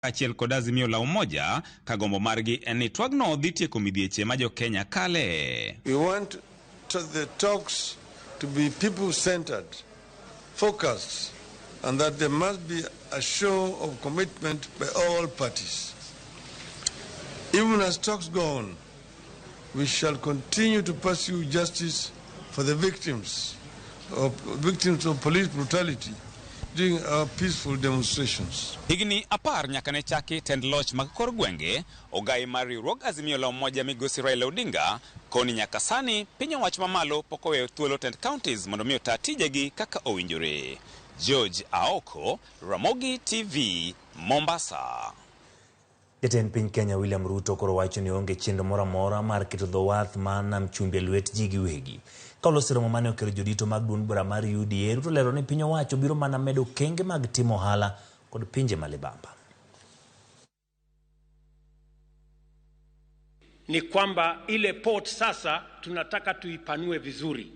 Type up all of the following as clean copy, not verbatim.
Kaachiel kod Azimio la Umoja ka gombo margi en ni twagno dhi tieko midhieche ma jo Kenya kale. We want the talks to be people-centered, focused, and that there must be a show of commitment by all parties. Even as talks go on, we shall continue to pursue justice for the victims of police brutality during our peaceful demonstrations. Higni 10 nyaka ne chaki tend loch mag kor gwenge, ogai mar riwruog Azimio la Umoja migosi Raila Odinga koni nyaka sani piny owacho mamalo pok oweyo thuolo tend counties mondo mi ota tijegi kaka owinjore. George Aoko, Ramogi TV, Mombasa. Jatend piny Kenya William Ruto koro wacho ni onge chenro moro amora mar keto dho wath mar Nam Chumbi e lwet ji giwegi. Ka oloso romo mane okelo jodito mag duond bura mar UDA, Ruto lero ni piny owacho biro mana medo okenge mag timo ohala kod pinje ma libamba. Ni kwamba ile port sasa tunataka tuipanue vizuri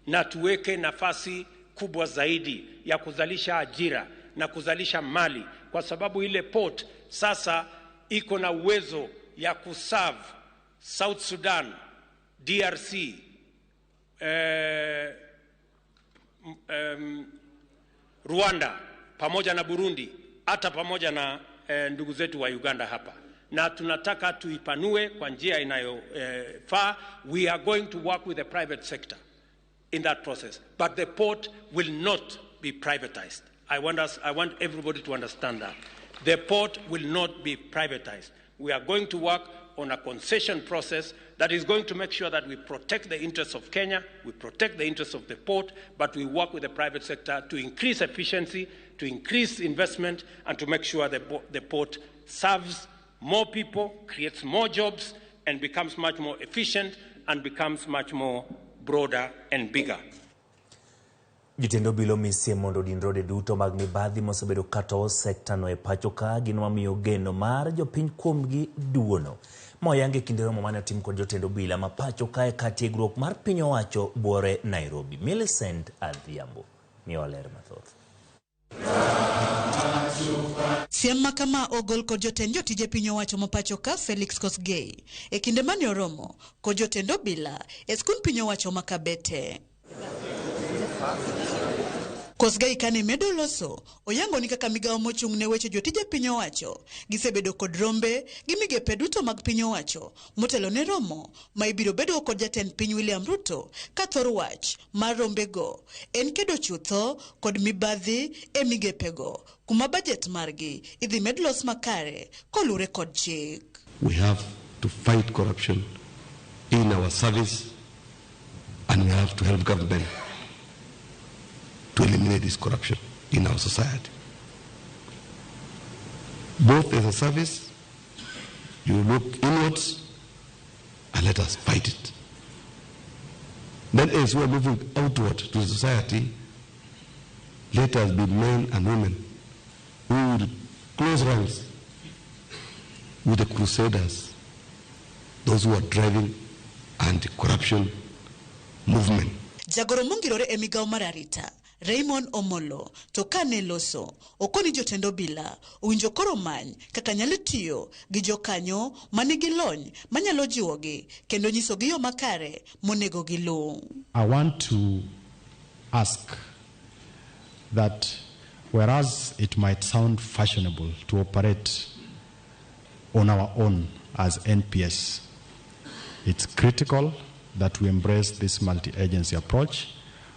na tuweke nafasi kubwa zaidi ya kuzalisha ajira na kuzalisha mali, kwa sababu ile port sasa iko na uwezo ya kuserve South Sudan, DRC, Rwanda pamoja na Burundi, hata pamoja na ndugu zetu wa Uganda hapa, na tunataka tuipanue kwa njia inayofaa. We are going to work with the private sector in that process, but the port will not be privatized. I want everybody to understand that. The port will not be privatized. We are going to work on a concession process that is going to make sure that we protect the interests of Kenya, we protect the interests of the port, but we work with the private sector to increase efficiency, to increase investment, and to make sure the port serves more people, creates more jobs, and becomes much more efficient and becomes much more broader and bigger. Jotend obila omi siem mondo odin rode duto mag mibadhi mosebedo katowo sekta no e pacho ka gin mamiyo geno mar jopiny kuomgi duono. Ma oyang e kinde romo mane otim kod jotend obila ma pacho kae ka tiegruok mar piny owacho buore Nairobi. Millicent Adhiambo miyowa ler mathoth. Siem ma kama ogol kod jotend jotije piny owacho ma pacho ka Felix Kosgei e kinde mane oromo kod jotend obila e skund piny owacho ma Kabete. Kosgei kane medo loso, oyango ni kaka migawo mochung' ne weche jotije piny owacho gisebedo kod rombe gi migepe duto mag piny owacho motelo ne romo ma ibiro bedo kod jatend piny William Ruto ka thor wach mar rombego en kedo chutho kod mibadhi e migepego kuma bajet margi idhi med los makare kolure kod chik. We have to fight corruption in our service, and we have to help government to eliminate this corruption in our society. Both as a service, you look inwards and let us fight it. Then as we are moving outward to the society, let us be men and women who will close ranks with the crusaders, those who are driving anti-corruption movement. Jagoro mongirore e migawo mar arita Raymond Omolo to kane loso okoni jotend obila owinjo koro many kaka nyalo tiyo gi jokanyo manigi lony manyalo jiwogi kendo nyisogi yo makare monego giluw. I want to ask that whereas it might sound fashionable to operate on our own as NPS, it's critical that we embrace this multi-agency approach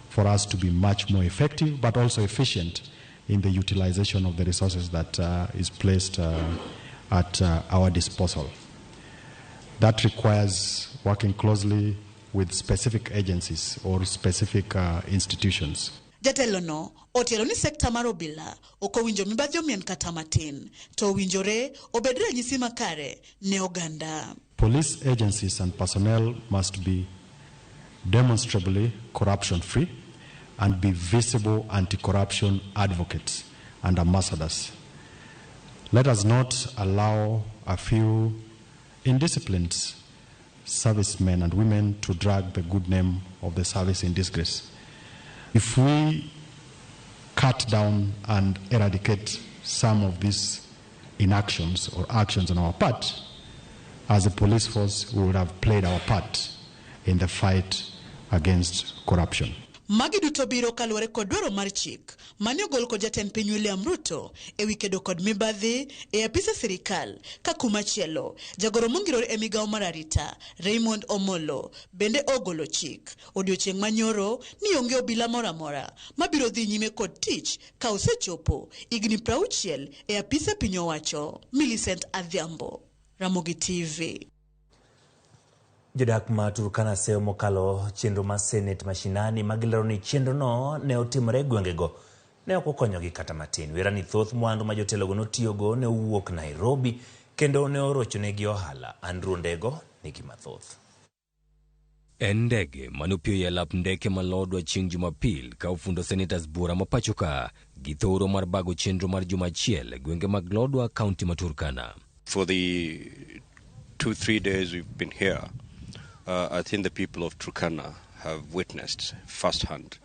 for us to be much more effective but also efficient in the utilization of the resources that is placed at our disposal. That requires working closely with specific agencies or specific institutions. Jatelo no otielo ni sekta mar obila ok owinjo mibadhi omien kata matin to owinjore obed ranyisi makare ne oganda. Police agencies and personnel must be demonstrably corruption-free and be visible anti-corruption advocates and ambassadors. Let us not allow a few indisciplined servicemen and women to drag the good name of the service in disgrace. If we cut down and eradicate some of these inactions or actions on our part, as a police force, we would have played our part in the fight against corruption. Magi duto biro kaluwore kod dwaro mar chik mane ogol kod jatend piny William Ruto ewi kedo kod mibadhi e apise sirikal ka kumachielo jagoro mongirore e migawo mar arita Raymond Omolo bende ogolo chik odiochieng' manyoro ni onge obila moro amora mabiro dhi nyime kod tich ka osechopo higni 60 e apise piny owacho. Millicent Adhiambo, Ramogi TV. Jodak ma Turkana seyo mokalo chenro mar Senate mashinani magilero ni chenrono ne otimore e gwengego ne ok okonyogi kata matin. Wera ni thoth mwandu ma jotelogo notiyogo ne owuok Nairobi kendo ne orochonegi ohala. Andrew Ndego nigi mathoth. En ndege mane opiyo e lap ndeke ma Lodwar chieng' Jumapil ka ofundo senators bura ma pacho ka gi thoro mar bago chenro mar juma achiel e gwenge mag Lodwar, kaunti ma Turkana. For the 2, 3 days we've been here, I think the people of Turkana have witnessed firsthand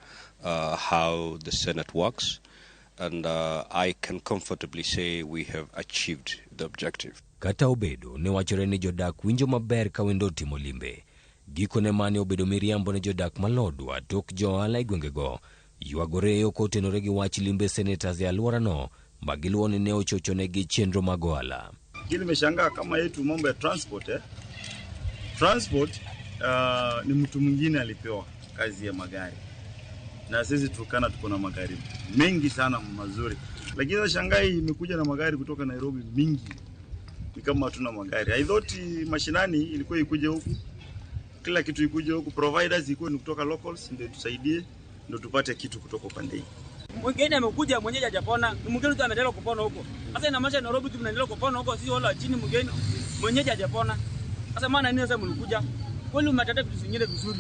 how the Senate works, and I can comfortably say we have achieved the objective. Kata obedo ne wachore ni jodak winjo maber ka wendo otimo limbe. Gikone mane obedo miriambo ne jodak ma Lodwar tok jo ohala e gwengego ywagore kotenore gi wach limbe senators e alworano ma giluwo ni ne ochochonegi chenro mag ohala. Lakini nimeshangaa kama yetu mambo ya transport, eh? Transport ni mtu mwingine alipewa kazi ya magari, na sisi Turkana tuko na magari mengi sana mazuri, lakini sasa shangai imekuja na magari kutoka Nairobi mingi, ni kama hatuna magari. I thought mashinani ilikuwa ikuje huku, kila kitu ikuje huku, providers ikuwe ni kutoka locals, ndio tusaidie, ndio tupate kitu kutoka upande hii. Mwingine amekuja mwenyeji hajapona, ni mwingine tu anaendelea kupona huko. Sasa inamaanisha Nairobi tu mnaendelea kupona huko, sisi wale wa chini mgeni mwenyeji hajapona. Sasa maana nini sasa mlikuja? Kweli mmeteta vitu zingine vizuri.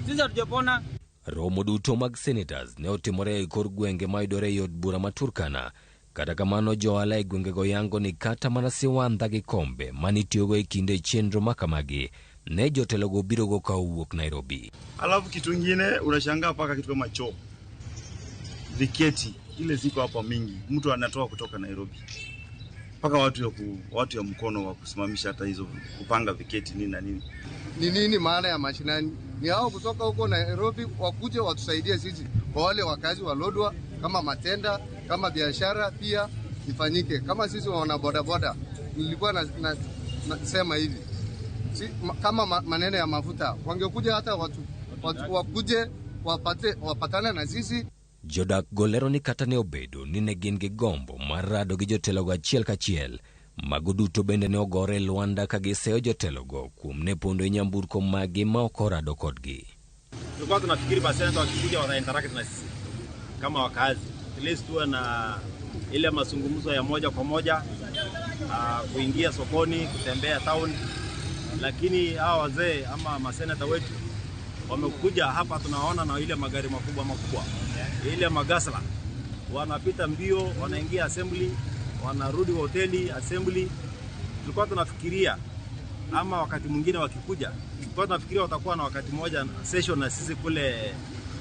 Sisi hatujapona. Romo duto mag senators ne otimore e kor gwenge mayudore e od bura ma Turkana. Kata kamano jo ohala e gwengego yango ni kata mana siwandha gi kombe manitiyogo e kinde chenro makamagi ne jotelogo birogo ka owuok Nairobi. Alafu kitu ingine unashangaa paka kitu kama choo, viketi ile ziko hapa mingi, mtu anatoa kutoka Nairobi mpaka watu ya mkono wa kusimamisha hata hizo kupanga viketi nini na nini. Ni nini maana ya mashinani? Ni hao kutoka huko Nairobi wakuje watusaidie sisi kwa wale wakazi wa Lodwar, kama matenda, kama biashara pia ifanyike. Kama sisi wana bodaboda, nilikuwa nasema hivi si, kama maneno ya mafuta wangekuja hata watu wakuje wapatane na sisi. Jodak go lero ni kata ne obedo ni ne gin gi gombo mar rado gi jotelogo achiel kachiel, mago duto bende ne ogore e lwanda ka giseyo jotelogo kuom ne pondo e nyamburko maggi ma ok orado kodgi. Tulikuwa tunafikiri maseneta wakikuja wana interact na sisi kama wakazi, at least tuwe na ile mazungumzo ya moja kwa moja, kuingia sokoni, kutembea town, lakini hawa wazee ama maseneta wetu wamekuja hapa, tunaona na ile magari makubwa makubwa, ile magasla, wanapita mbio, wanaingia assembly, wanarudi hoteli assembly. Tulikuwa tunafikiria ama wakati mwingine wakikuja, tulikuwa tunafikiria watakuwa na wakati mmoja session na sisi kule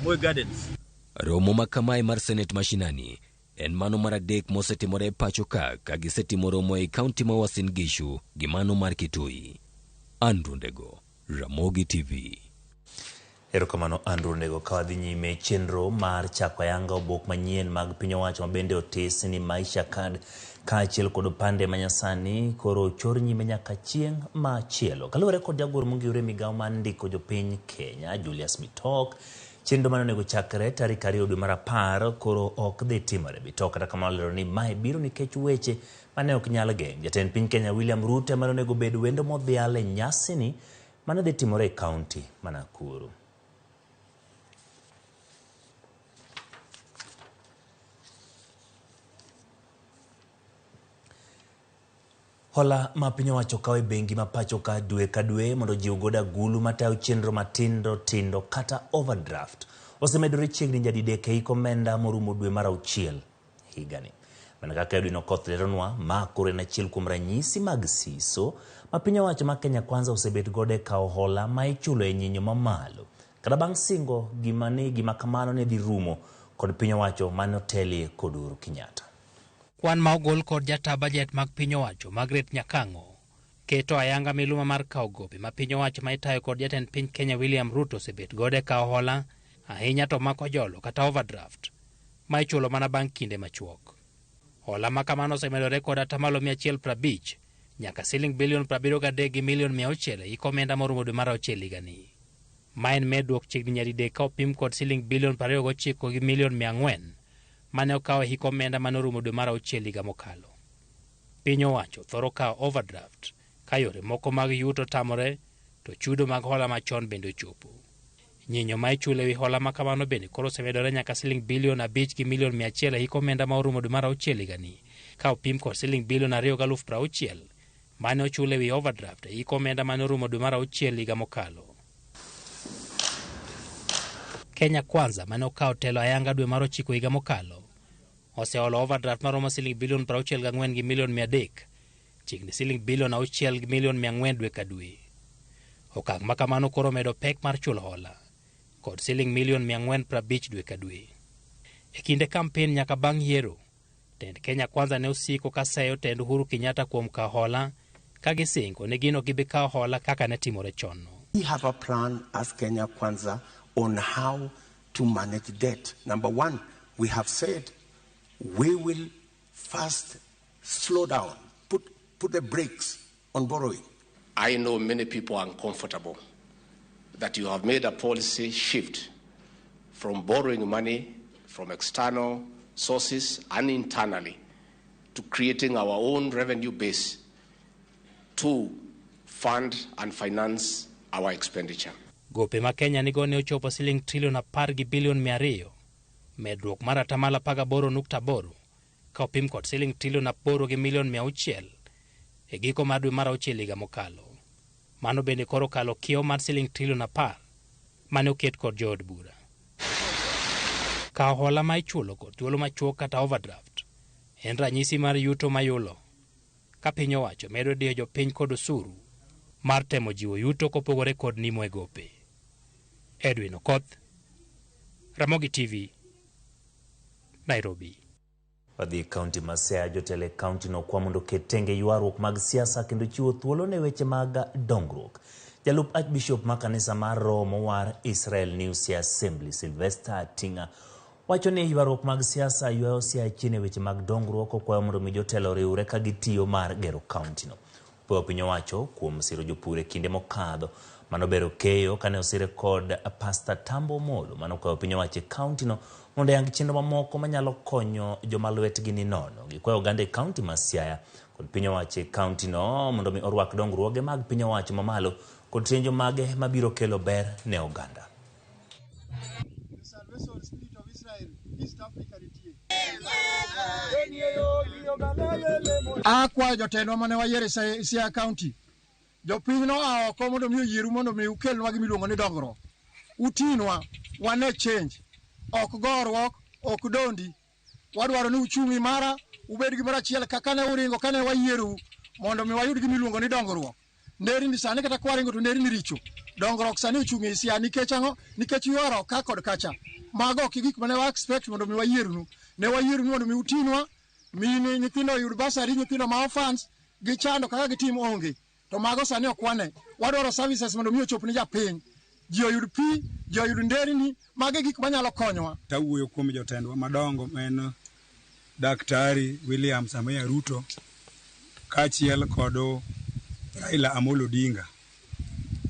Moi Gardens. Romo ma kamae mar Senate mashinani en mano mar adek mosetimore e pacho ka ka gisetimo romo e kaunti ma Uasin Gishu gi mano mar Kitui. Andrew Ndego, Ramogi TV. Erokamano Andrew Ndego. Ka wadhi nyime chenro mar chako ayanga obok manyien mag piny owacho mabende otis ni Maisha Card kaachiel kod opande manyasani koro ochor nyime nyaka chieng' machielo. Kaluwore kod jagoro mongirore e migawo mar ndiko jopiny Kenya Julius Bitok, chenro mane onego chakre tarik 2 dwe mar 10 koro ok dhi timore. Bitok kata kamano olero ni mae biro nikech weche mane ok nyal geng'. Jatend piny Kenya William Ruto ema onego bed wendo modhial e nyasini mane dhi timore e kaunti ma Nakuru. Hola ma piny owacho kawo e bengi ma pacho ka dwe ka dwe mondo ojiw godo agulu matayo chenro matindo tindo kata overdraft osemedore chiegni nyadidek e hik omenda morumo dwe mar 6 higani. Mana kaka Edwin Okoth leronwa, ma koro en achiel kuom ranyisi mag siso ma piny owacho ma Kenya Kwanza osebet godo e kawo hola ma ichulo e nyinyo mamalo. Kata bang' singo gima kamano ne dhi rumo kod piny owacho mane otelie kod Uhuru Kenyatta. Kwan ma ogol kod jata bajet mag piny owacho Margaret Nyakang'o keto ayanga miluma mar kawo gope ma piny owacho ma itayo kod jatend piny Kenya William Ruto osebet godo e kawo hola ahinya to mako jolo kata overdraft ma ichulo mana bang' kinde machuok. Hola ma kamano osemedore kod atamalo 150 nyaka siling bilion 73 gi milion 600 e hik omenda moromo dwe mar auchiel higani. Ma en medruok chiegni nyadidek ka opim kod siling bilion 29 gi milion 400 mane okawo e hik omenda mane orumo dwe mar auchiel higa mokalo. Piny owacho thoro kawo overdraft ka yore moko mag yuto tamore to chudo mag hola machon bende ochopo. Nyinyo ma ichulo ewi hola ma kamano bende koro osemedore nyaka siling bilion 5 gi milion 100 e hik omenda ma orumo dwe mar auchiel higani ka opim kod siling bilion 2.60 mane ochul ewi overdraft e hik omenda mane orumo dwe mar auchiel higa mokalo. Kenya Kwanza mane okawo telo ayanga dwe mar ochiko higa mokalo oseholo overdraft maromo siling bilion 64 gi milion 300, chiegni siling bilion 6 gi milion 400 dwe ka dwe. Okang' ma kamano koro omedo pek mar chulo hola kod siling milion 450 dwe ka dwe. E kinde kampen nyaka bang' yiero, tend Kenya Kwanza ne osiko ka seyo tend Uhuru Kenyatta kuom kawo hola ka gisingo ni gin ok gibi kawo hola kaka ne timore chon. We have a plan as Kenya Kwanza on how to manage debt. Number one, we have said we will first slow down, put the brakes on borrowing. I know many people are uncomfortable that you have made a policy shift from borrowing money from external sources and internally to creating our own revenue base to fund and finance our expenditure. Gope ma Kenya nigo ne ochopo siling trilion 10 gi bilion 200, medruok mar atamalo 18.8 ka opim kod siling trilion 8 gi milion 600 e giko mar dwe mar auchiel higa mokalo. Mano bende koro okalo kiewo mar siling trilion 10 mane oket kod jood bura. Kawo hola ma ichulo kod thuolo machuok kata overdraft en ranyisi mar yuto mayulo ka piny owacho medo diyo jopiny kod osuru mar temo jiwo yuto kopogore kod nimo e gope. Edwin Okoth, Ramogi TV, Nairobi. Wadhi e kaunti ma Siaya, jotelo e kaunti no kwa mondo oket tenge ywaruok mag siasa kendo chiwo thuolo ne weche mag dongruok. Jalup Archbishop ma kanisa mar Roho Mowar Israel New Siaya Assembly Sylvester Atinga wacho ni ywaruok mag siasa ywayo Siaya chien e weche mag dongruok, okwayo mondo mi jotelo oriwre ka gitiyo mar gero kaunti no. Opuoyo piny owacho kuom siro jopur e kinde mokadho. Mano bero keyo kane osire kod Pastor Tambo Omolo mano okwayo piny owacho e kaunti no mondo oyang chenro mamoko manyalo konyo joma lwetgi ni nono. Gikwayo oganda e kaunti ma Siaya kod piny owacho e kaunti no mondo mi orwak dongruoge mag piny owacho mamalo kod chenro mage mabiro kelo ber ne oganda. Salvation Spirit of Israel, East Africa nitie. Akwayo jotendwa mane wayiero e Siaya County, jopiny noa oko mondo mi oyieru mondo mi ukelnwa gima iluongo ni dongruok. Utinwa, wane change, ok goruok, ok dondi. Wadwaro ni uchung' imara, ubed gimoro achiel kaka ne uringo kane wayierou mondo mi wayud gima iluongo ni dongruok. Nderni sani kata kwaringo to nderni richo. Dongruok sani ochung' e Siaya nikech ang'o? Nikech ywaro ka kod kacha. Mago ok gik mane wa expect mondo mi wayiernu. Ne wayiernu mondo mi utinwa, mine nyithindo oyud bursary, nyithindo ma orphans, gichando kaka gitim onge. To mago sani ok wane. Wadwaro services mondo mi ochop ne japiny. Ji oyud pi, ji oyud nderni, mago e gik manyalo konyowa. Tawuoyo kuom jotendwa madongo ma en Daktari William Samoei Ruto kaachiel kod Raila Amolo Odinga.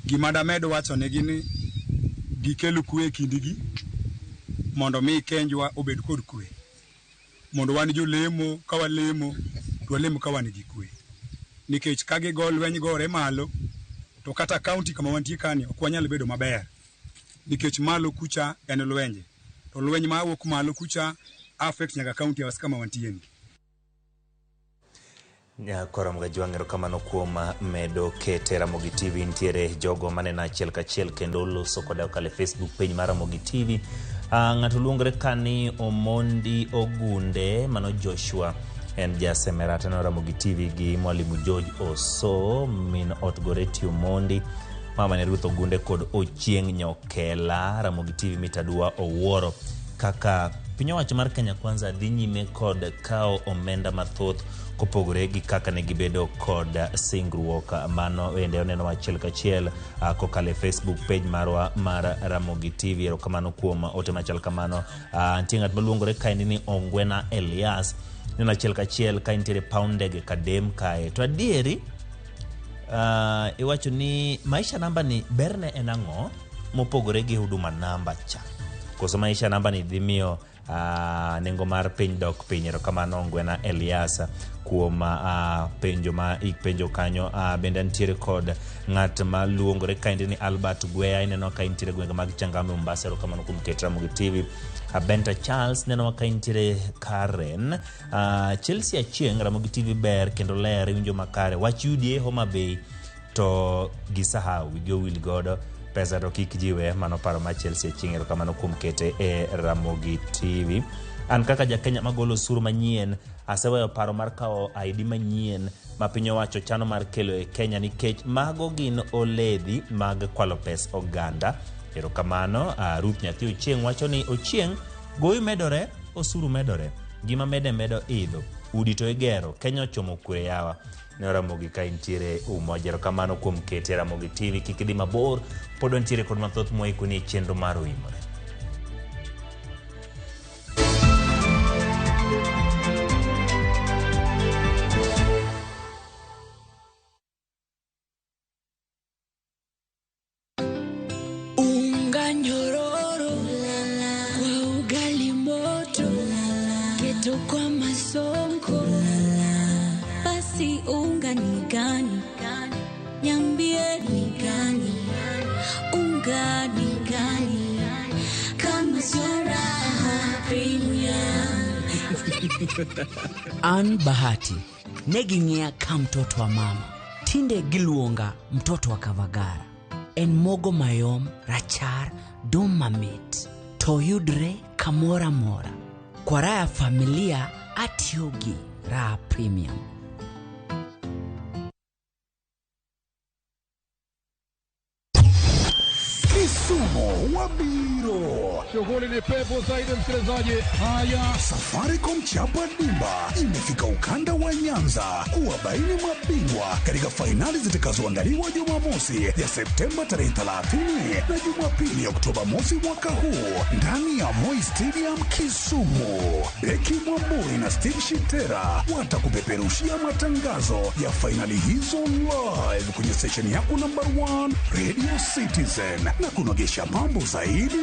Gima damed wacho negi ni gikel kwe e kindgi mondo mi kenjwa obed kod kwe. Mondo wan jolemo ka walemo to walem ka wan gi kwe. Nikech ka gigo lweny gore malo to kata kaunti kama wantie kani ok wanyal bedo maber. Nikech malo kucha en lwenje. To lweny ma wuok malo kucha affect nyaka kaunti awas kama wantie ni. Nyakwara Jwang', erokamano kuom medo kete Ramogi TV. Nitiere jogo maneno achiel kachiel kendo loso koda kokalo e Facebook page mar Ramogi TV. Ng'ato luongore ka ni Omondi Ogunde, mano Joshua, en jasemerata no Ramogi TV gi Mwalimu George Oso, min ot Goreti Omondi, mama ne Ruth Ogunde kod Ochieng' Nyokela. Ramogi TV mitadua owuoro kaka Piny owacho mar Kenya Kwanza dhi nyime kod kawo omenda mathoth kopogore gi kaka ne gibedo kod singruok. Mano bende oneno achiel kachiel kokalo e Facebook page marwa mar Ramogi TV. Erokamano kuom ote machal kamano. Nitie ng'at maluongore kaendi ni Ongwena Elias. Neno achiel kachiel ka intiere paw ndege Kadem kae. To adieri iwacho ni Maisha namba ni berne en ang'o mopogore gi Huduma namba cha? Koso Maisha namba ni dhi miyo nengo mar piny dok piny? Erokamano Ongwena Elias kuom penjo ma ipenjo kanyo. Bende nitiere kod ng'at ma luongore kaendi ni Albert Gweya, ineno ka intiere gwenge mag Changamwe Mombasa. Erokamano kuom keto Ramogi TV. Benta Charles neno ka intiere Karen. Chelsea Achieng, Ramogi TV ber kendo ler, iwinjo makare. Wach UDA Homa Bay to gisahau wigi owil godo pesa to kik jiwe. Mano paro ma Chelsea Achieng', erokamano kuom kete e Ramogi TV. An kaka ja Kenya magolo osuru manyien, aseweyo paro mar kawo ID manyien ma piny owacho chano mar kelo e Kenya nikech mago gin oledhi mag kwalo pes oganda. Erokamano. Ruth Nyathi Ochieng' wacho ni Ochieng' gowi medore, osuru medore, gima mede medo idho, udi to igero, Kenya ochomo kure yawa? Ne Ramogi ka intiere Umoja. Erokamano kuom kete Ramogi TV. Kik idhi mabor, pod wantiere kod mathoth mwaikoni e chenro mar Oimore. Unga nyororo kwa ugali moto, keto kwa masonko. Basi unga ni gani? Niambie ni gani? Unga ni gani? Kama sio Raha Premium. An Bahati ne ging'iya ka mtoto wa mama, tinde giluonga mtoto wa Kavagara. En mogo mayom, rachar, dum mamit, to yudre kamoro amora. Kwa raha ya familia atiyo gi Raha Premium. Kisumu wabiro. Shughuli ni pevu zaidi, msikilizaji. Haya, Safaricom Chapa Dimba imefika ukanda wa Nyanza kuwabaini mabingwa katika fainali zitakazoandaliwa Jumamosi ya Septemba tarehe 30 na Jumapili Oktoba mosi mwaka huu ndani ya Moi Stadium Kisumu. Beki Mwamburi na Steve Shitera watakupeperushia matangazo ya fainali hizo live kwenye station yako number 1 Radio Citizen na kunogesha mambo zaidi.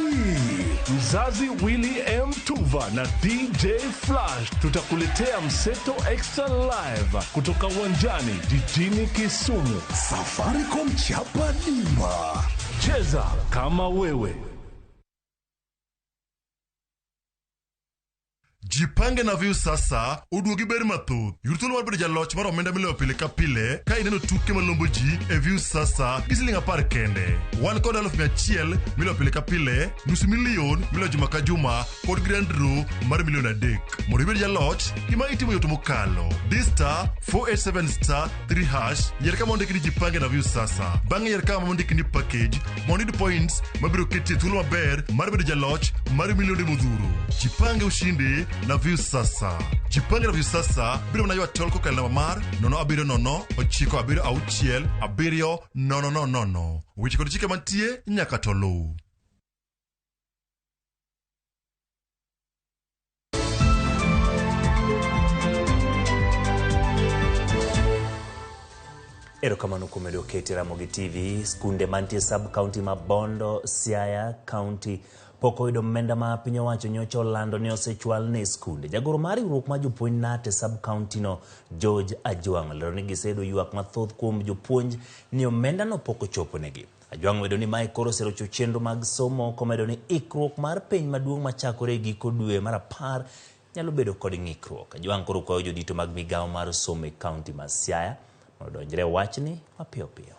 Mzazi Willy M Tuva na DJ Flash tutakuletea Mseto Extra Live kutoka uwanjani jijini Kisumu. Safaricom Chapa Dimba, cheza kama wewe. Jipange na Viusasa oduogi ber mathoth. Yud thuolo mar bedo jaloch mar omenda miloyo pile ka pile ka ineno tuke malombo ji e Viusasa gi siling 10 kende. Wan kod 100,000 miloyo pile ka pile, 500,000 miloyo juma ka juma kod grand draw mar 3 million. Mondo ibed jaloch, gima itimo yot mokalo. Di *487*3# yier kama ondiki ni Jipange na Viusasa. Bang'e yier kama ondiki ni package mondo iyud points mabiro keti e thuolo maber mar bedo jaloch mar milionde modhuro. Jipange ushindi na Viusasa. Jipange na Viusasa biro mana ywa tol kokalo namba mar 070 976 7000. Weche kod chike mantie nyaka to luw. Erokamano kuom medo kete Ramogi TV. Skunde mantie sub county ma Bondo, Siaya County pok oyudo omenda ma piny owacho nyocha olando ni osechwal ne skunde. Jagoro mar riwruok mar jopuonj KNUT e sub county no George Ajwang' lero ni giseyudo ywak mathoth kuom jopuonj ni omenda no pok ochoponegi. Ajwang' omedo ni mae koro oserocho chenro mag somo komedo ni ikruok mar penj maduong' machakore e giko dwe mar 10 nyalo bedo kod ng'ikruok. Ajwang' koro kwayo jodito mag migawo mar somo e kaunti ma Siaya mondo odonjre e wachni mapiyo piyo.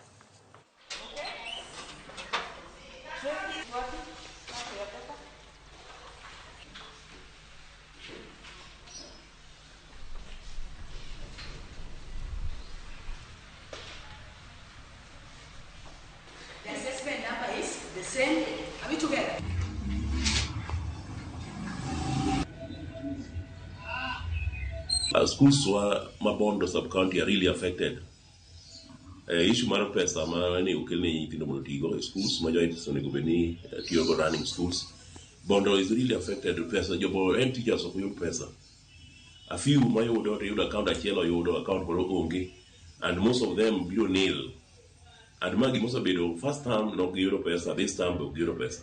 The assessment number is the same. Are we together? Schools wa ma Bondo sub-county are really affected. Issue mar pesa ma ne okel ne nyithindo mondo otigo e schools ma joint onego bed ni tiyogo running schools. Bondo is really affected. Pesa jobo head teachers ok yud pesa. A few mayudo to yudo account achiel oyudo account moro onge and most of them biro nil. And ma gimosebedo first term nok giyudo pesa, this term be ok giyudo pesa.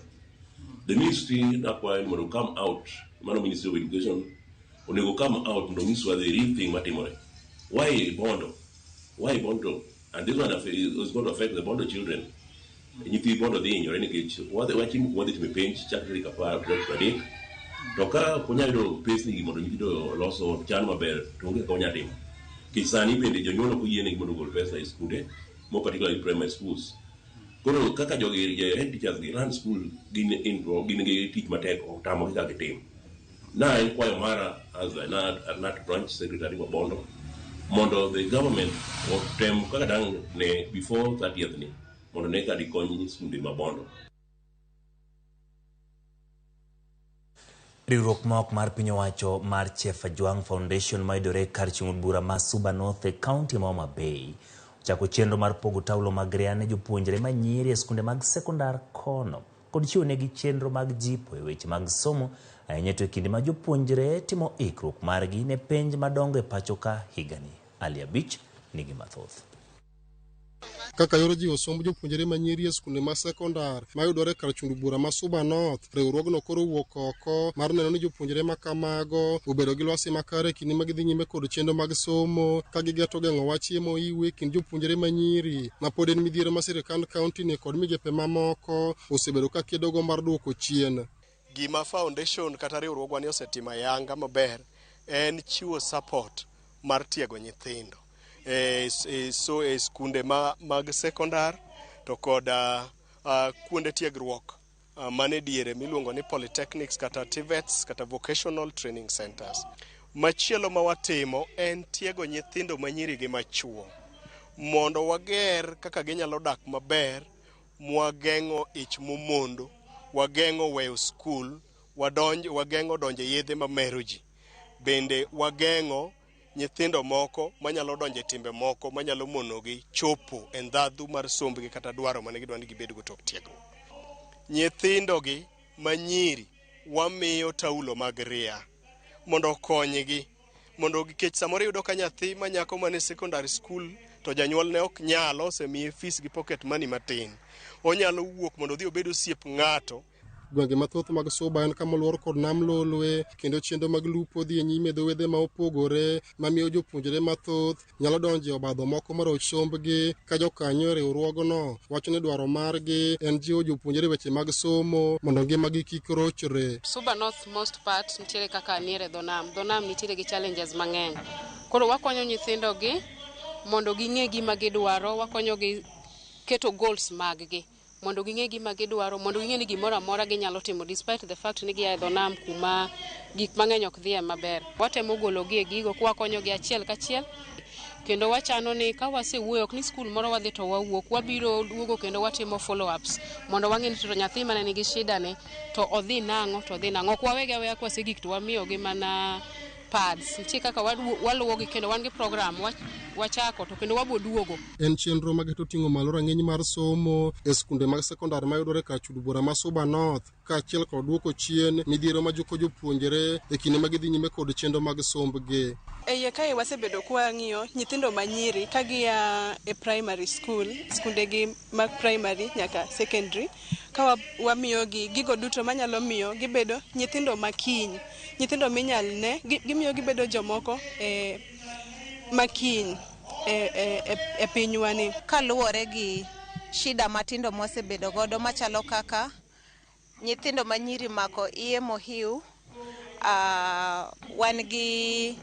The ministry nakwayo ni mondo come out, mano Ministry of Education onego come out mondo onyiswa the real thing matimore. Why Bondo? Why Bondo? And this one is going to affect the Bondo children. Nyithi Bondo dhi hinyore nikech wachimo kuma wadhi timo penj chakre tarik 10 tarik 30. To ka ok wanyal yudo pesni gi mondo nyithindo oloso chan maber to onge kaka wanyalo timo. Nikech sani bende jonyuol ok oyienegi mondo ogol pesa e skunde, more particularly primary schools. Koro kaka jogi head teachers gi run school gin gin gi tich matek otamogi kaka gitim. Na en kwayo mara as a NAT branch secretary ma Bondo mondo the government otem kaka dang' ne before 30th ni mondo ne ka dikony skunde ma Bondo. Riwruok ma ok mar piny owacho mar Chef Ajwang Foundation mayudore kar chung' od bura ma Suba North e kaunti ma Homa Bay ochako chenro mar pogo taulo mag ria ne jopuonjre ma nyiri e skunde mag sekondar kono kod chiwo negi chenro mag jipo e weche mag somo ahinya to e kinde ma jopuonjre timo ikruok margi ne penj madongo e pacho ka higani. Ali Abich nigi mathoth. Kaka yor jiwo somb jopuonjre ma nyiri e skunde ma sekondar mayudore kar chund bura ma Suba North, riwruogno koro owuok oko mar neno ni jopuonjre ma kamago obedo gi lwasi makare e kinde ma gidhi nyime kod chenro mag somo ka gigeto geng'o wach MOU e kind jopuonjre ma nyiri ma pod en midhiero ma sirkand kaunti ni kod migepe mamoko osebedo ka kedogo mar duoko chien. Gima foundation kata riwruogwa ni osetimo ayanga maber en chiwo support mar tiego nyithindo e skunde mag sekondar to kod kuonde tiegruok mane diere miluongo ni polytechnics kata TVETs kata vocational training centers. Machielo ma watimo en tiego nyithindo manyiri gi machuo mondo wager kaka ginyalo dak maber, mwageng'o ich momondo, wageng'o weyo skul, wageng'o donjo e yedhe mamero ji. Bende wageng'o nyithindo moko manyalo donjo e timbe moko manyalo monogi chopo e ndhadhu mar sombgi kata dwaro mane gidwa ni gibedgo tok tiegruok. Nyithindogi manyiri wamiyo taulo mag ria mondo okonygi, mondo nikech samoro iyudo ka nyathi ma nyako mane secondary school to janyuolne ok nyalo, osemiye fees gi pocket money matin, onyalo wuok mondo odhi obed osiep ng'ato. Gwenge mathoth mag Suba en kama oluor kod nam Lolwe kendo chenro mag lupo dhi e nyime e dho wedhe ma opogore mamiyo jopuonjre mathoth nyalo donjo e obadho moko maroch sombgi ka jokanyo e riwruogno wacho ni dwaro margi en jiwo jopuonjre weche mag somo mondo ngimagi kik rochre. Suba North most part nitiere kaka niere dho nam. Dho nam nitiere gi challenges mang'eny. Koro wakonyo nyithindogi mondo ging'e gima gidwaro, wakonyogi keto goals maggi mondo ging'e gima gidwaro, mondo ging'e ni gimoro amora ginyalo timo despite the fact ni gia e dho nam kuma gik mang'eny ok dhiye maber. Watemo gologi e gigo kwakonyogi achiel kachiel kendo wachano ni ka wasewuoyo ok ni skul moro wadhi to wawuok, wabiro duogo kendo watimo follow ups mondo wang'e ni to nyathi mane nigi shida ni to odhi nang'o to odhi nang'o. Ok wawegi aweya kwasegik to wamiyogi mana pads. Nitie kaka waluwogi kendo wan gi program wachako to kendo wabo duogo. En chenro mageto ting'o malo rang'iny mar somo e skunde mag sekondar mayudore kar chud bura ma Suba North kaachiel kod duoko chien midhiero ma juko jopuonjre e kinde ma gidhi nyime kod chenro mag sombgi. E iye kae wasebedo kwang'iyo nyithindo manyiri ka gia e primary school, skundegi mag primary nyaka secondary, ka wamiyogi gigo duto manyalo miyo gibedo nyithindo makiny, nyithindo minyal ne, gimiyo gibedo jomoko e makiny e pinywani. Kaluwore gi shida matindo mwasebedo godo machalo kaka nyithindo manyiri mako iye mohiu, wan gi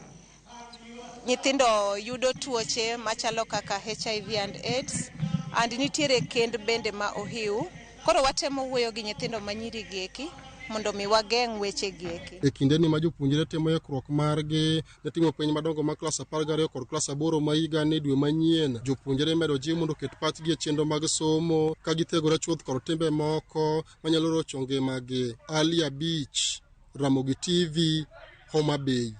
nyithindo yudo tuoche machalo kaka HIV and AIDS, and nitiere kend bende ma ohiu. Koro watemo wuoyo gi nyithindo manyiri gieki mondo mi wageng' weche gieki. E kindeni ma jopuonjre timo ikruok margi ne timo penj madongo mag klas 12 kod klas 8 ma higani dwe manyien, jopuonjre imedo jiw mondo oket pachgi e chenro mag somo ka githegore chuth kod timbe moko manyalo rocho ngimagi. Ali Abich, Ramogi TV, Homa Bay.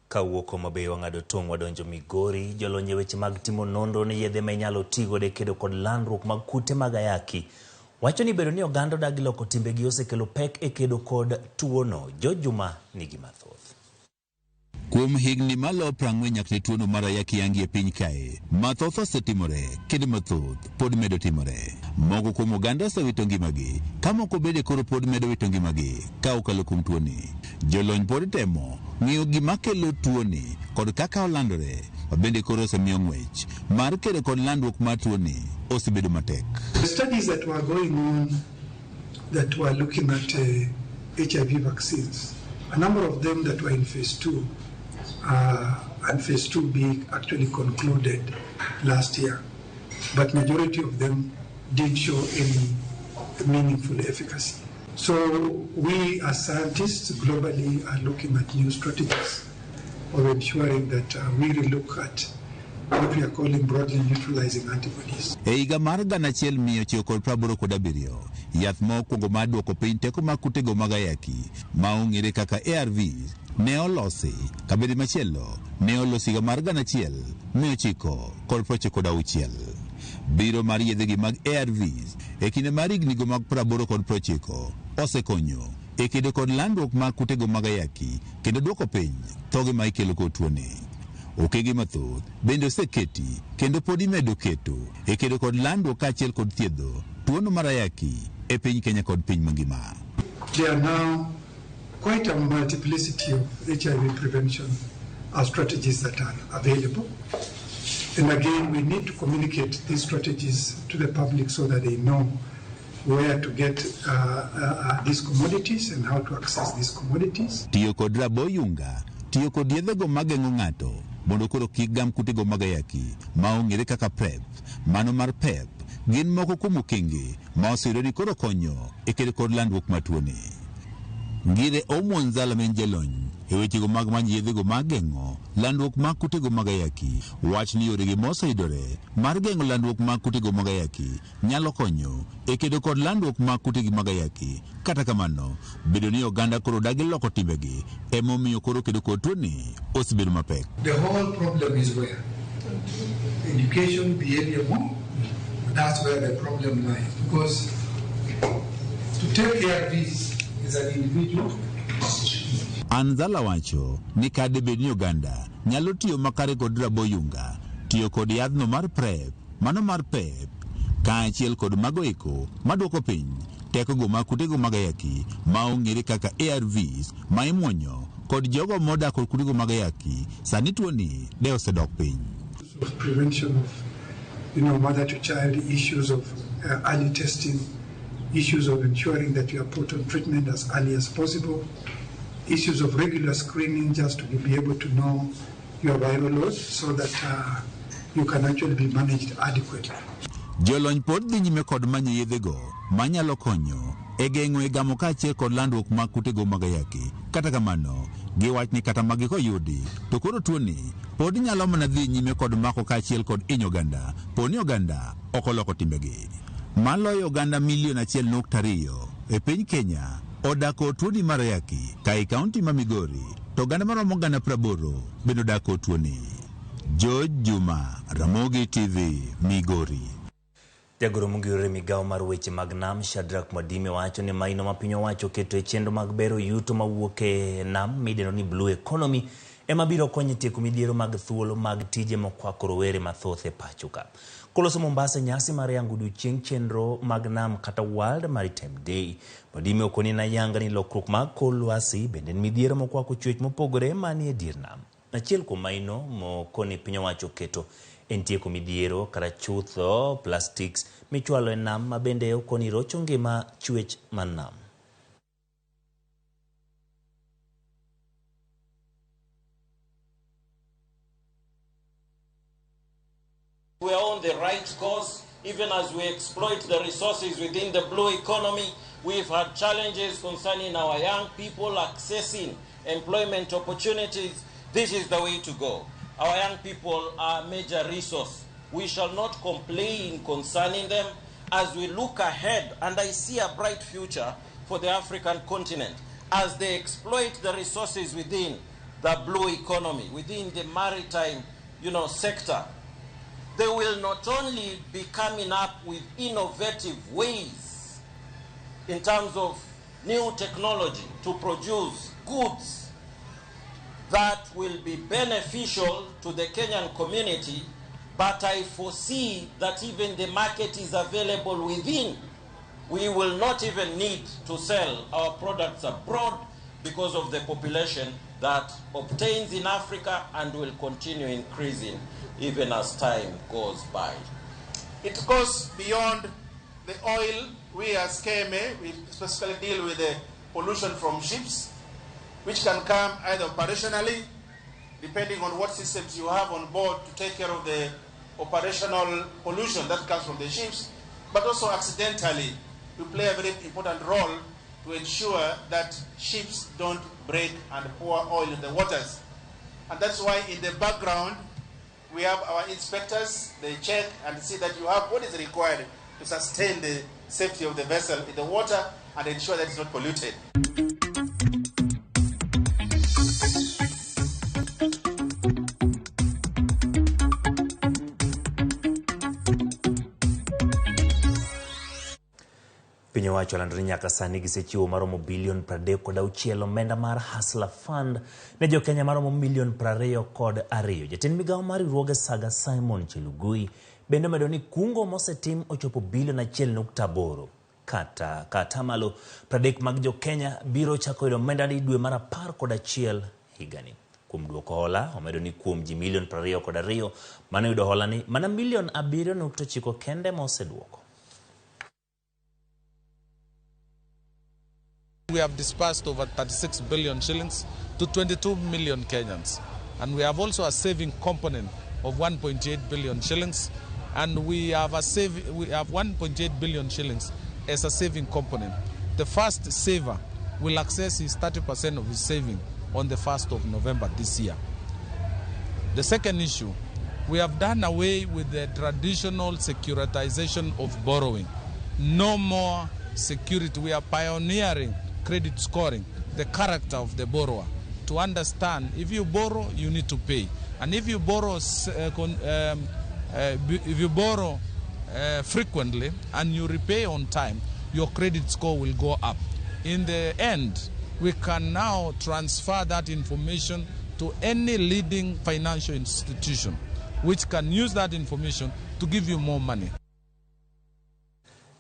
Kawuok Homa Bay wang'ado tong' wadonjo Migori, jolony e weche mag timo nonro ne yedhe ma inyalo tigodo e kedo kod landruok mag kute mag ayaki wacho ni bedo ni oganda odagi loko timbegi osekelo pek e kedo kod tuono. George Juma nigi mathoth. Kuom higni malo 40 nyaka ne tuono mar ayaki yangi e piny kae, mathoth osetimore kendo mathoth pod medo timore. Moko kuom oganda osewito ngimagi, ka moko bende koro pod medo wito ngimagi ka okalo kuom tuoni. Jolony pod temo ng'iyo gima kelo tuoni kod kaka olandore, ma bende koro osemiyo ng'wech mar kedo kod landruok mar tuoni osebedo matek. The studies that were going on that were looking at HIV vaccines, a number of them that were in phase 2 and phase 2B actually concluded last year, but majority of them didn't show any meaningful efficacy. So we as scientists globally are looking at new strategies of ensuring that we relook at what we are calling broadly neutralizing antibodies. E higa mar 1987, yath ma okwongo mar duoko piny teko mag kutego mag ayaki ma ong'ere kaka ARVs ne olosi kabede machielo ne olosi higa mar 1996. Biro mar yedhegi mag ARVs e kinde mar hignigo mag 80 kod 90 osekonyo e kedo kod landruok mag kutego mag ayaki kendo duoko piny thoge ma ikelo kod tuoni. Okenge mathoth bende oseketi kendo pod imedo keto e kedo kod landruok kaachiel kod thiedho tuono mar ayaki e piny Kenya kod piny mangima. There are now quite a multiplicity of HIV prevention strategies that are available. And again, we need to communicate these strategies to the public so that they know where to get these commodities and how to access these commodities. Tiyo kod raboyunga, tiyo kod yedhego mageng'o ng'ato mondo koro kik gam kutego mag ayaki ma ong'ere kaka PrEP, mano mar PEP, gin moko kuom okenge ma oseyudore ni koro konyo e kedo kod landruok mar tuoni. Ngire Omwanzala ma en jalony e wechego mag manyo yedhego mag geng'o landruok mag kutego mag ayaki wach ni yoregi moseyudore mar geng'o landruok mag kutego mag ayaki nyalo konyo e kedo kod landruok mag kutegi mag ayaki. Kata kamano, bedo ni oganda koro odagi loko timbegi emomiyo koro kedo kod tuoni osebedo mapek. The whole problem is where? Education, behavior, more. That's where the problem lies. Because to take ARVs is an individual decision. Anzala wacho ni kade bed ni oganda nyalo tiyo makare kod raboyunga, tiyo kod yadhno mar PrEP, mano mar PEP, kaachiel kod mago eko maduoko piny tekogo mag kutego mag ayaki ma ong'ere kaka ARVs ma imuonyo kod jogo modak kod kutego mag ayaki, sani tuoni de osedok piny. Of prevention of, mother to child issues of early testing, issues of ensuring that you are put on treatment as early as possible, issues of regular screening just to be able to know your viral load so that you can actually be managed adequately. Jolony pod dhi nyime kod manyo yedhego manyalo konyo e geng'o e gamo kaachiel kod landruok mag kutego mag ayaki. Kata kamano, giwach ni kata magi koyudi, to koro tuoni pod nyalo mana dhi nyime kod mako kaachiel kod hinyo oganda, po ni oganda ok oloko timbegi. Maloyo oganda milion 1.2 e piny Kenya odak kod tuoni mar ayaki, ka e kaunti ma Migori to oganda maromo 80,000 bende odak kod tuoni. George Juma, Ramogi TV, Migori. Jagoro mongirore migawo mar weche mag nam Shadrack Mwadime wacho ni maino ma piny owacho oketo e chenro mag bero yuto mawuok e nam midendo ni Blue Economy ema biro konyo e tieko midhiero mag thuolo mag tije mokwako rowere mathoth e pacho ka. Koloso Mombasa nyasi mar yango odiochieng' chenro mag nam kata World Maritime Day, Mwadime okoni nayanga ni lokruok mag kor lwasi bende en midhiero mokwako chwech mopogore manie dier nam. Achiel kuom maino mokoni piny owacho oketo en tieko midhiero kata chutho plastics michwalo e nam ma bende okoni rocho ngima chwech man nam. We are on the right course, even as we exploit the resources within the blue economy. We've had challenges concerning our young people accessing employment opportunities. This is the way to go. Our young people are a major resource. We shall not complain concerning them as we look ahead, and I see a bright future for the African continent as they exploit the resources within. the blue economy, within the maritime, sector. They will not only be coming up with innovative ways in terms of new technology to produce goods that will be beneficial to the Kenyan community, but I foresee that even the market is available within. We will not even need to sell our products abroad because of the population that obtains in Africa and will continue increasing even as time goes by. It goes beyond the oil. We as KMA, we specifically deal with the pollution from ships, which can come either operationally, depending on what systems you have on board to take care of the operational pollution that comes from the ships, but also accidentally. We play a very important role to ensure that ships don't break and pour oil in the waters. And that's why in the background, we have our inspectors. They check and see that you have what is required to sustain the safety of the vessel in the water and ensure that it's not polluted. Piny owacho olando ni nyaka sani gisechiwo maromo bilion 36 omenda mar Hustler Fund ne jokenya maromo milion 22. Jatend migawo mar riwruoge Saga Simon Chelugui bende omedo ni kungo mosetim ochopo bilion 1.8. Kata atamalo 30 mag jokenya biro chako yudo omenda ni dwe mar 11 higani. Kuom duoko hola, omedo ni kuom ji milion 22 mane oyudo hola ni mana milion 7.9 kende moseduoko. We have disbursed over 36 billion shillings to 22 million Kenyans. And we have also a saving component of 1.8 billion shillings. And we have 1.8 billion shillings as a saving component. The first saver will access his 30% of his saving on the 1st of November this year. The second issue, we have done away with the traditional securitization of borrowing. No more security. We are pioneering credit scoring, the character of the borrower, to understand if you borrow, you need to pay. And if you borrow, frequently and you repay on time, your credit score will go up. In the end, we can now transfer that information to any leading financial institution, which can use that information to give you more money.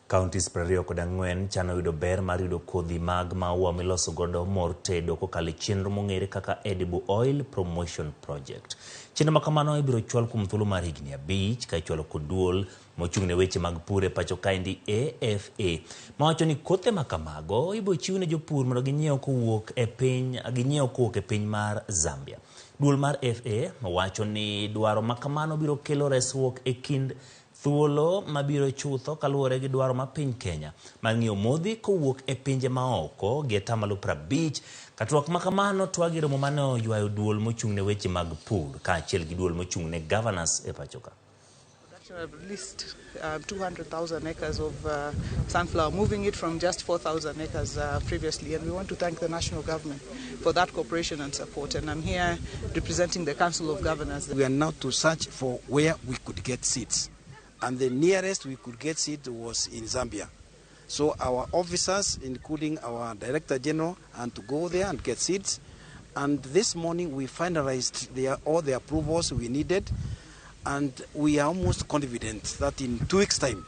Counties 24 chano yudo ber mar yudo kodhi mag maua miloso godo mor tedo kokalo e chenro mong'ere kaka Edible Oil Promotion Project. Chenro ma kamano ibiro chwal kuom thuolo mar higni 5 ka ichwalo kod duol mochung' ne weche mag pur e pacho kaendi AFA mawacho ni kothe ma kamago ibiro chiw ne jopur mondo ginyiew kowuok e piny mar Zambia. Duol mar FA wacho ni dwaro ma kamano biro kelo resruok e kind thuolo mabiro chutho kaluwore gi dwaro ma piny Kenya mar ng'iewo modhi kowuok e pinje maoko gi atamalo 50. Ka twak ma kamano twagi romo mane oywayo duol mochung' ne weche mag pur kaachiel gi duol mochung' ne governors e pacho ka. At least 200,000 acres of sunflower, moving it from just 4,000 acres previously. And we want to thank the national government for that cooperation and support. And I'm here representing the Council of Governors. We are now to search for where we could get seeds. And the nearest we could get seed was in Zambia. So our officers, including our Director General, and to go there and get seeds. And this morning we finalized all the approvals we needed. And we are almost confident that in 2 weeks' time,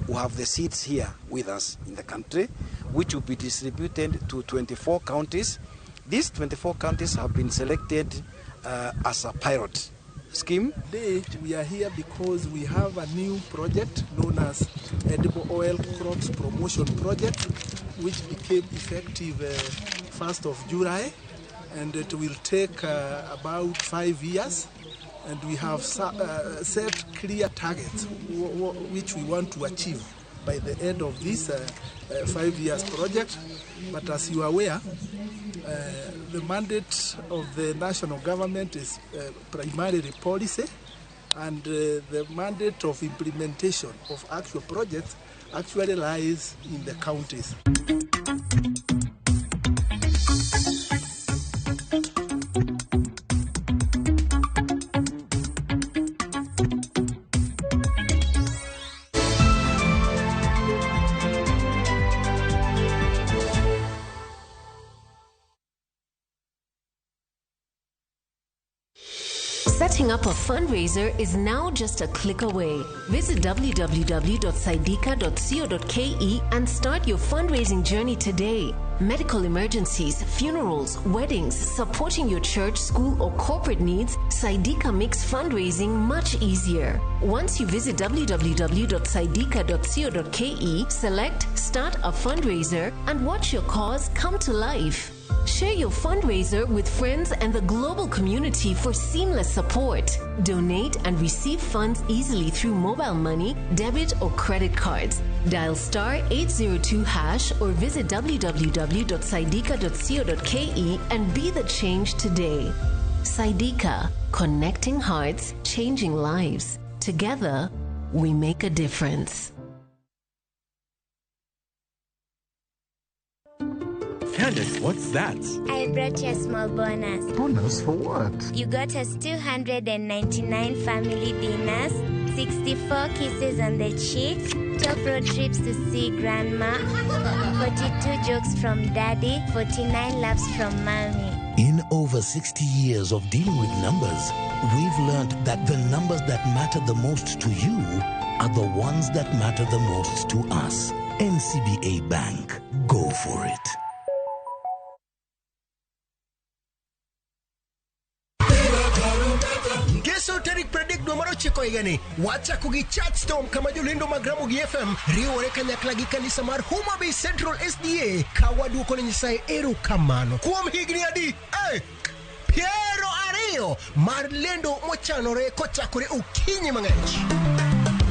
we'll have the seeds here with us in the country, which will be distributed to 24 counties. These 24 counties have been selected as a pilot scheme. Today, we are here because we have a new project known as Edible Oil Crops Promotion Project, which became effective 1st of July, and it will take about 5 years. And we have set clear targets which we want to achieve by the end of this 5 years project. But as you are aware, the mandate of the national government is primarily policy, and the mandate of implementation of actual projects actually lies in the counties. Setting up a fundraiser is now just a click away. Visit www.saidika.co.ke and start your fundraising journey today. Medical emergencies, funerals, weddings, supporting your church, school, or corporate needs, Saidika makes fundraising much easier. Once you visit www.saidika.co.ke, select Start a Fundraiser and watch your cause come to life. Share your fundraiser with friends and the global community for seamless support. Donate and receive funds easily through mobile money, debit, or credit cards. Dial star 802 hash or visit www.saidika.co.ke and be the change today. Saidika, connecting hearts, changing lives. Together, we make a difference. Candace, what's that? I brought you a small bonus. Bonus for what? You got us 299 family dinners, 64 kisses on the cheek, 12 road trips to see grandma, 42 jokes from daddy, 49 laughs from mommy. In over 60 years of dealing with numbers, we've learned that the numbers that matter the most to you are the ones that matter the most to us. NCBA Bank. Go for it. Ngeso tarik 30 dwe mar ochiko higani wachako gi Chatstorm kama jolendo mag Ramogi FM riwore kanyakla gi kanisa mar Homa Bay Central SDA ka waduoko ne Nyasaye erokamano kuom higni adi? Eh, 20 mar lendo mochanore kochakore okinyi mang'ich.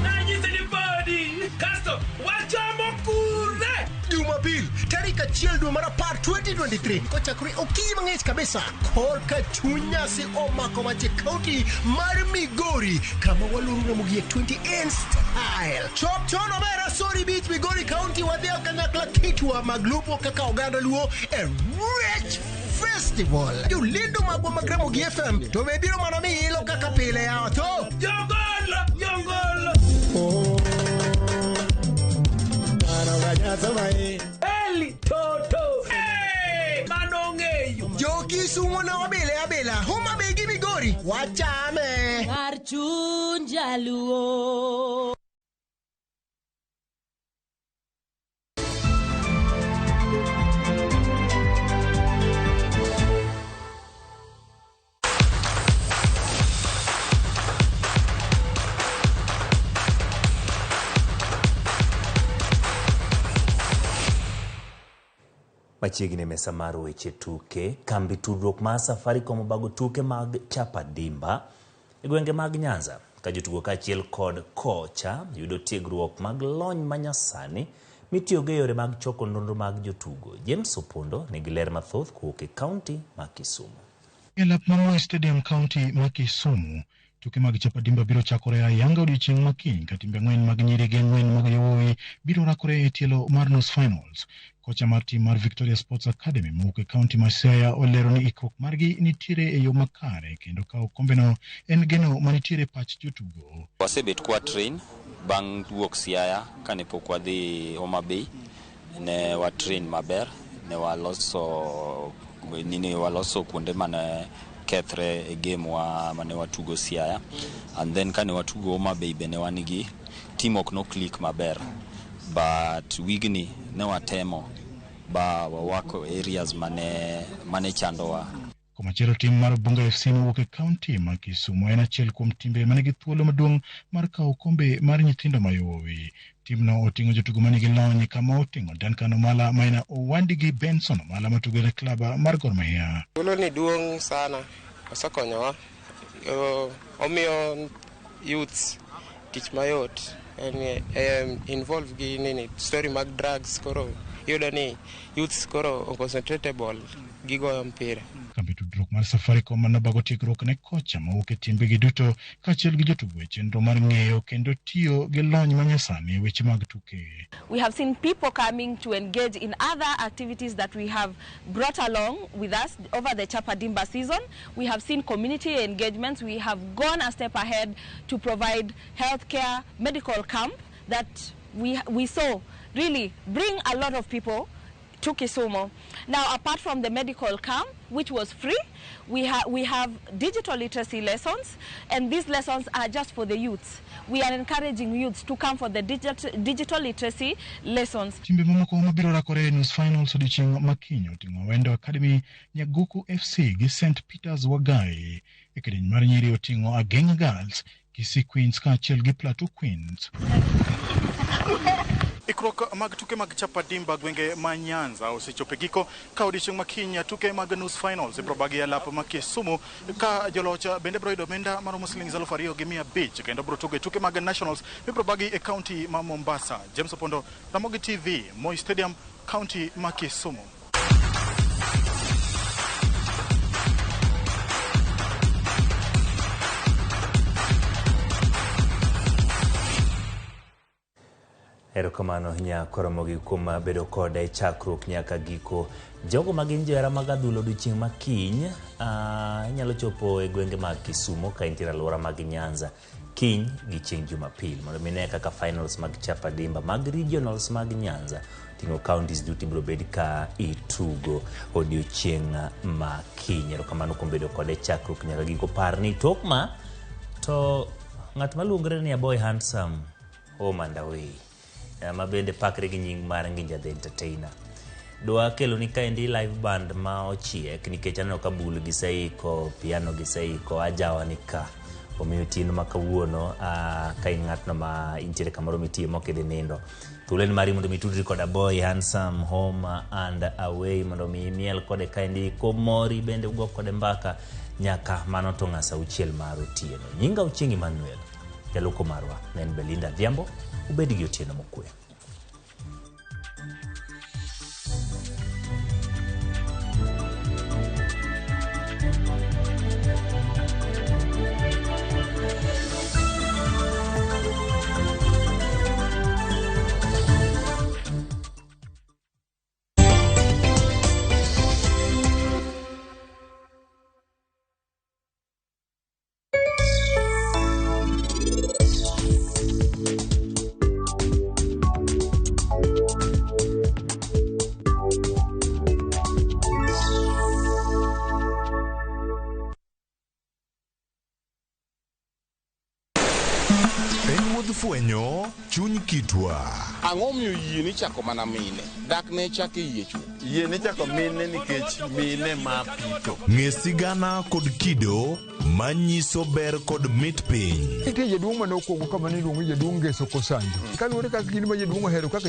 Nanyisi ni podi kasto wachamo kure Jumapil tarik 1 dwe mar 10 2023 kochakore okinyi mang'ich kabisa korka chuny nyasi omako mach e kaunti mar Migori kama waluoro Ramogi e 20N style. Chop chon omera Sori Beach Migori County wadhi kanyakla kitwa mag lupo kaka oganda Luo e Rech Festival. Jolendo magwa mag Ramogi FM to be biro mana miilo kaka pile yawa to jongolo jongolo Eli toto hey, mano ng'eyo Jokisumo ne wabile abila Homa Bay gi Migori wachame Kar chuny jaluo. Machiegni e mesa mar weche tuke, kambi tudruok mar Safaricom obago tuke mag Chapa Dimba e gwenge mag Nyanza ka jotugo kaachiel kod kocha yudo tiegruok mag lony manyasani mitiyogo e yore mag choko nonro mag jotugo. James Opondo nigi ler mathoth kowuok e kaunti ma Kisumu. E lap mar Moi Stadium kaunti ma Kisumu, tuke mag Chapa Dimba biro chakore ayanga odiochieng' ma kiny ka timbe ang'wen mag nyiri gi ang'wen mag yawuowi biro rakore e tielo mar nus finals. Kocha mar tim mar Victoria Sports Academy mowuok e kaunti ma Siaya olero ni ikruok margi nitiere e yo makare kendo kawo okombeno en geno manitiere e pach jotugo. Wasebet kwa train bang' wuok Siaya kane pok wadhi Homa Bay, ne wa train maber, ne waloso nini, waloso kuonde mane kethre e game wa mane watugo Siaya, and then kane watugo Homa Bay be ne wan gi team ok no click maber, but wigni ne watemo ba wawako areas mane chandowa. Komachielo tim mar Bunga FC mowuok e kaunti ma Kisumu en achiel kuom timbe manigi thuolo maduong' mar kawo okombe mar nyithindo mayowuowi. Timno oting'o jotugo manigi lony kama oting'o Duncan Omala maen Owandi gi Benson Omala matugo ne klab mar Gor Mahia. Thuolo ni duong' sana, osekonyowa, omiyo youths tich mayot, en involve gi nini story mag drugs, koro iyudo ni youths koro oconcentratable gigoyo mpira. Kambi tudruok mar Safaricom nobago tiegruok ne kocha mowuok e timbegi duto kaachiel gi jotugo e chenro mar ng'eyo kendo tiyo gi lony manyasani e weche mag tuke. We have seen people coming to engage in other activities that we have brought along with us over the Chapa Dimba season. We have seen community engagements. We have gone a step ahead to provide healthcare, medical camp that we saw really bring a lot of people to Kisumu. Now, apart from the medical camp, which was free, we have digital literacy lessons, and these lessons are just for the youths. We are encouraging youths to come for the digital literacy lessons. Timbe mamoko mabiro rakore e nus finals odiochieng' ma kiny oting'o Wendo Academy, Nyaguku FC gi St Peters Wagai. E kidieny mar nyiri oting'o Ageng'a Girls, Kisii Queens kaachiel gi Plateau Queens. Ikruok mag tuke mag Chapadimba gwenge ma Nyanza osechopo e giko ka odiechieng' ma kiny tuke mag nus finals ibiro bagi e lap ma Kisumu ka joloch bende biro yudo omenda maromo siling 2,500 kendo biro tugo e tuke mag nationals mibiro bagi e kaunti ma Mombasa. James Opondo, Ramogi TV, Moi Stadium, kaunti ma Kisumu. Erokamano Nyakoromogi kuom bedo koda e chakruok nyaka giko. Jogo ma gin johera mag adhula odiochieng' ma kiny, inyalo chopo e gwenge mag Kisumu ka intiere alwora mag Nyanza kiny gi chieng' Jumapil mondo mi ine kaka finals mag Chapadimba mag regionals mag Nyanza ting'o counties duto ibiro bed ka itugo odiochieng' ma kiny. Erokamano kuom bedo koda e chakruok nyaka giko. Par ni tok ma to ng'at maluongore ni Aboy Handsome home and away ma bende pakre gi nying mar Nginja the Entertainer. Dwa kelo ni kaendi live band ma ochiek nikech aneno ka bul giseiko, piano giseiko, ajawa ni ka. Omiyo otieno ma kawuono ka in ng'atno ma intiere kamoro mitiye mok idhi nindo. Thuolo en mari mondo mi itudri kod Aboy Handsome home and away mondo mi imiel kode kaendi komori bende ugo kode mbaka nyaka mano to ng'a sa auchiel mar otieno. Nyinga Ochieng' Emmanuel. Jaluko marwa ne en Belinda Adhiambo. Ubed gi otieno mokwe. En wuodh fwenyo chuny kitwa. Ang'o miyo yie ni chako mana mine? Dak ne chak e yie chuth. Yie ni chako mine nikech mine ma pito. Ng'e sigana kod kido manyiso ber kod mit piny. Nitie jaduong' mane okwongo kama niluongo ni jaduong' Ngeso Kosanjo. Kaluwore kaka gin ma jaduong' ohero kaka